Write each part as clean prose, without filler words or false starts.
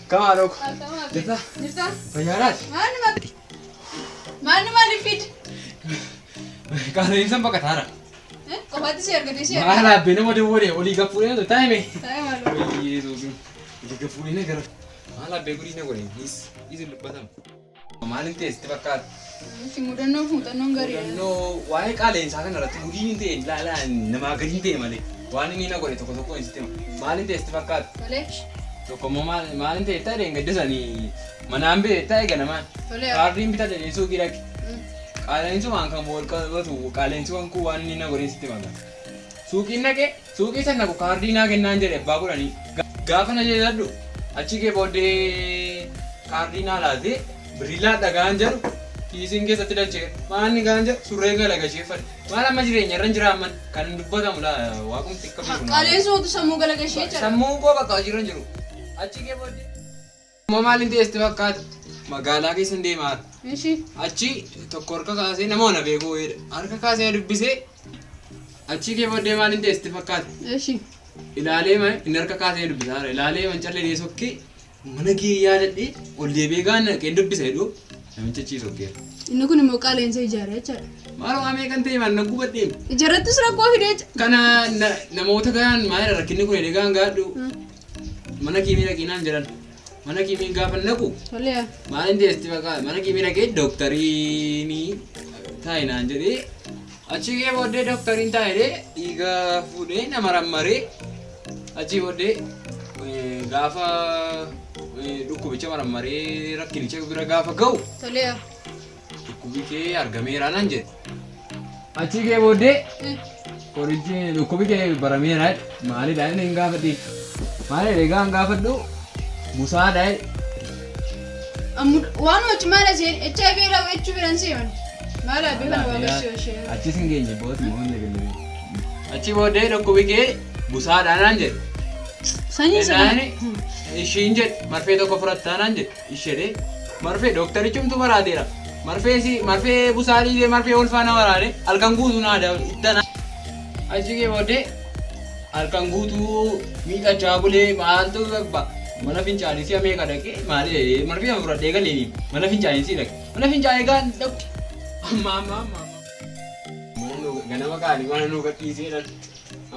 Kam haadha koo? Jirtaa? Jirtaa? Fayyaadhaati? Maal maaliif fidi? Qaala'insan baqataara. Qofaatti si argate si Maal abbee nama dawwalee olii gad fuudhee na taa'ime. Taa'e maaloo. Yesuusin. Olii gad fuudhee na gara. Maal abbee gudii na godhe is isin dubbatama. Maal hin ta'e sitti fakkaata? Si mudannoo fi muuxannoon gaariidha. Mudannoo waa'ee qaala'insaa kana irratti gudiin hin ta'e laalaa namaa gadi hin ta'e malee waan inni na godhe tokko tokko hin sitti hima. Maal hin ta'e sitti fakkaata? Tolee. Tokko immoo maal maal hin ta'e ta'e gadda sanii manaan ba'e ta'e ganamaan. Tolee. Kaardiin bitadhe suuqii dhaqe. Qaala'insumaan kan wal qabatu qaala'insumaan kun waan inni na godhe sitti hima. Suuqiin dhaqe suuqii sana naqu kaardii naa kennaan jedhe abbaa godhanii. Gaafa na jedhadhu achi kee booddee kaardii naa laatee birrii laadha gaan jedhu kiisiin keessatti dachee maanni gaan jedhu surree galagasheeffadhe. Maal amma jireenya irra hin jiraamman kan hin dubbatamu laa waaqumti akka beeku. Qaala'insi mootu sammuu galagashee jira. Sammuun koo bakka hojiirra hin jiru. Achi kee booddee. Immoo maal hin ta'e sitti fakkaata? Magaalaa keessa hin deemaa jira. Ishi. Achi tokko harka kaasee nama ona beeku wayiidha. Harka kaasee dubbisee achi kee booddee maal hin ta'e sitti fakkaata? Ishi. Ilaalee ma inni harka kaasee dubbisaa jira. Ilaalee man callee sokkee mana kee yaadadhee ol deebi'ee gaan dhaqee dubbisa jedhu namicha achii sokkeera. Inni kun immoo qaala'insa ijaara jechaadha. Maal waa meeqan ta'e maal na gubadhee? Ijaarrattis rakkoo fidee jecha. Kana namoota gaan maalidha rakkinni kun jedhee gaan gaadhu mana kiimii dhaqinaan jedhan. Mana kiimii gaafa naqu Tolee. maal hin ta'e sitti fakkaata? Mana kiimii dhaqee dooktariin taa'e naan jedhee achi kee booddee dooktariin taa'ee dhiiga fuudhee nama rammaree achi booddee gaafa dhukkubicha marammaree rakkinicha bira gaafa ga'u Tolee. dhukkubi kee argameera naan jedhe. Achi kee booddee qorichi dhukkubi kee barameera jedhe. Maalidha inni hin gaafadhe? Maalidha egaa hin gaafadhu busaadha jedhe. Waan hojii maala seen HIV raawwachuu biran seeman. Maala abbee kana waa garsiisuu ishee. Achis hin geenye booti moo hin geenye. Achi booddee dhukkubi kee busaadha naan jedhe. Sanyii sana. Innaan ishiin jedhe marfee tokko fudhattaa naan jedhe ishee marfee dooktarichumtu maraateera. Marfee si marfee busaa dhiisee marfee ol faana waraane halkan guutuu naa ittana. Achi kee booddee halkan guutuu miidhachaa bulee maaltu bakka mana fincaanii si'a meeqa dhaqee maali marfee sana fudhadhee galeeni mana fincaanii si dhaqe mana fincaanii gaan dhaqu amma amma amma. Mana nu ganama kaanii mana nu gadhiisee dhan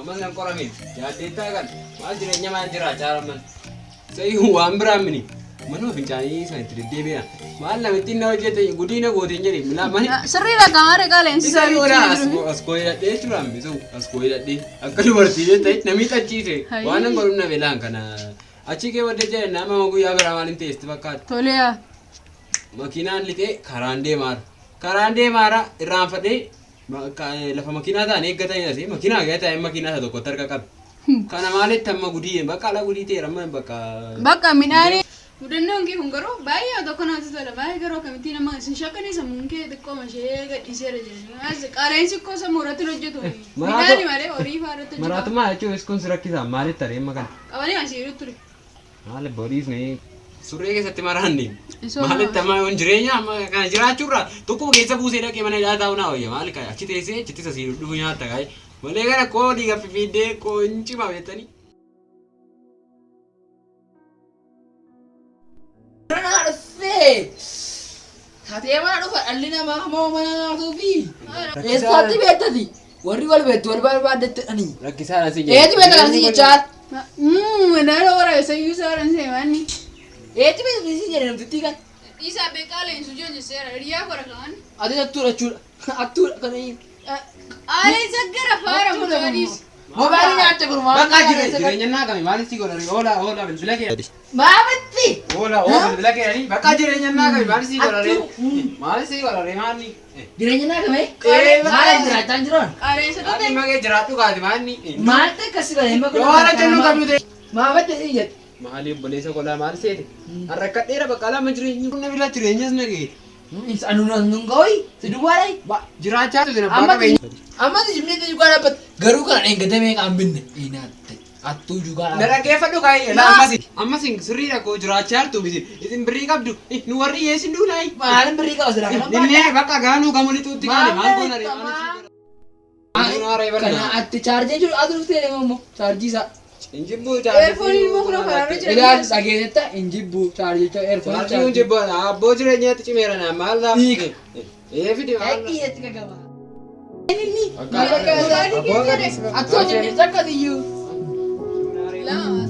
ammas nan qorame yaaddeettaa kan maal jireenya maal jiraachaa ramman sai waan biraan mini manuma fincaanii sana itti deddeebi'a maal namittiin na hojjete gudii na gooteen jedhe milaa mani Sirriidha qaama qaala'insi isa isaa yoona jechuun jiru. as koo hidhadhee jechuudha misu as koo hidhadhee akka dubartii jette namni xachiise Hayi. waan nan godhu na beelaan kana achi kee wadde jedhe nama guyyaa biraa maal hin ta'e sitti fakkaata. Tolee. Makiinaan lixee karaan deemaara. Karaan deemaara irraanfadhee lafa makiinaa ta'an eeggatanii asii makiinaa gahee taa'ee makiinaa isa tokkotti harka qabe. Kana maalitti amma gudii bakka ala gudii ta'eera amma bakka. Bakka midhaanii. Mudannoon kee kun garuu baay'ee tokko namatti tola. Baay'ee garuu akkamittiin nama isin shakkanii sammuun kee xiqqooma ishee gadhiiseera jedhanii. Qaala'insi koo sammuu irratti hin hojjetu. Midhaanii malee horii fa'aa irratti hojjetu. Maraatummaa jechuun kun si rakkisaa maalitti aree amma kana? Qabanii asii jiru ture. Maali boriisne surree keessatti maraanne. Isoo Maalitti amma yoon jireenya amma kana jiraachuurra tokkuma keessa buusee dhaqee mana hidhaa taa'u naa wayya maali kana achi teessee achitti sasii dhufu nyaatta kaa'e malee kana koo dhiiga fifiiddee koo hin cimaa jettanii. Mana dhuffee! Tatee mana dhufa dhalli namaa moo mana nyaatuufi? Eessaatti beektati? Warri wal beektu wal barbaaddettidhani. Rakkisaadha si Eeti beekta kan si jechaa? Madaala waraabessa iyyuu saaran seemanni. Eeti beekta si jedhe namtittii kan? Dhiisaa bee qaala'insu jechuun hiriyaa kora kaan. Ati attuudha jechuudha. Attuudha kan inni. Qaala'insa gara faara mucaa dhiisi. Mobaayilii nyaatte kun maal? Bakka jireenya naa qame maal si godhare oola oola bilbila kee. Maamitti! Oola oola bilbila kee bakka jireenya naa qame maal si godhare maal si godhare maanni. Jireenya naa qame? Ee, Maal jiraachaa hin jiran? Qaala'insa Ati ta'e. magee jiraadhu kaati maanni. Maal ta'e akkasii godhe? Yoo haala jennu qabdu ta'e. Maamitti si jedhe. Maali obboleessa kolaa maal seete? Har'a akka dheera bakka lama jireenyi kun na bira jireenyas na ga'e. Anu nun ga'oyi si duwwaadha. Jiraachaa turte abbaa Amma qabeenya. amma jimnee jugaa dhaabbate garuu kana dheengadamee kan binne dheenaatte attuu jugaa Na dhaabbate. dhaggeeffadhu kaayee laa ammas ammas sirriidha koo jiraachaa jirtu miti isin birrii qabdu nu warri hiyyeessin duulaayi. Maalin birrii qaba silaa kana baadha. Innee bakka gaanuu gamoo lixuutti kaane maal goona ree maal Kana atti chaarjii jiru atu dhuftee deema immoo chaarjii isaa. Injibbuu Eerfooniin immoo kunoo karaarra jira. Ilaali dhageessetta injibbuu chaarjicha eerfoonii Chaarjii injibbuu abboo jireenyaatti cimeera naa maal laaf. Hiika. Ee fidi maal. Dhaqii gagaba. Mobaayilii kee jedhe. Attuu hojii akkasiyyuu. Lama.